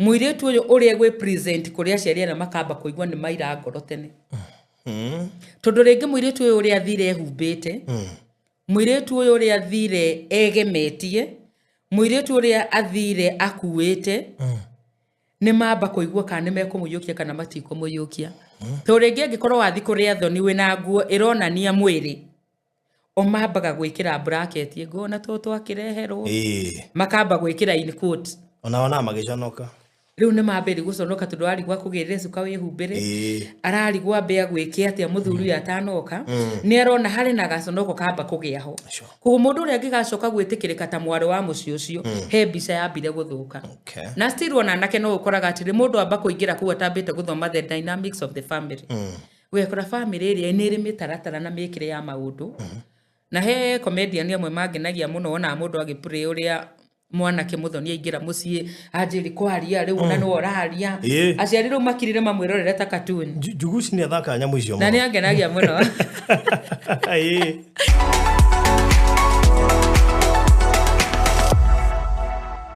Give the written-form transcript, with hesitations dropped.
Mũirĩtu ũyũ ũrĩa gwĩ present kũrĩ aciari arĩa makamba kũigua nĩ maira ngoro tene. Tondũ rĩngĩ mũirĩtu ũyũ ũrĩa athire ehumbĩte, mũirĩtu ũyũ ũrĩa athire egemetie, mũirĩtu ũrĩa athire akuĩte, nĩ mamba kũigua kana nĩ mekũmũiyũkia kana matikũmũiyũkia. Tondũ rĩngĩ angĩkorwo wathi kũrĩa thoni wĩna nguo ĩronania mwĩrĩ, o mambaga gwĩkĩra bracket ngona tũ twakĩreherwo. Makamba gwĩkĩra in quote. Ona ona magĩconoka. Rĩu nĩ mambĩrĩ gũconoka tondũ arigwo akũgĩrĩre cuka wĩhumbĩre. Ararigwo ambe agwĩke atĩa mũthuri ũyũ atanoka. Nĩ arona harĩ na gaconoko kamba kũgĩa ho. Koguo mũndũ ũrĩa angĩgacoka gwĩtĩkĩrĩka ta mwarĩ wa mũciĩ ũcio, he mbica yambire gũthũka. Na still ona anake no ũkoraga atĩrĩ, mũndũ amba kũingĩra kũu atambĩte gũthoma the dynamics of the family. Ũgekora family ĩrĩa nĩ ĩrĩ mĩtaratara na mĩkĩre ya maũndũ. Na he comedian amwe mangenagia mũno wonaga mũndũ agĩplay ũrĩa mwanake mũthoni aingĩra mũciĩ anjĩri kwaria rĩu ona nĩwe ũraria. Aciari rĩu makirire mamwĩrorere ta cartoon. Njuguci nĩ athakaga nyamũ icio Na mũno. nĩ angenagia mũno.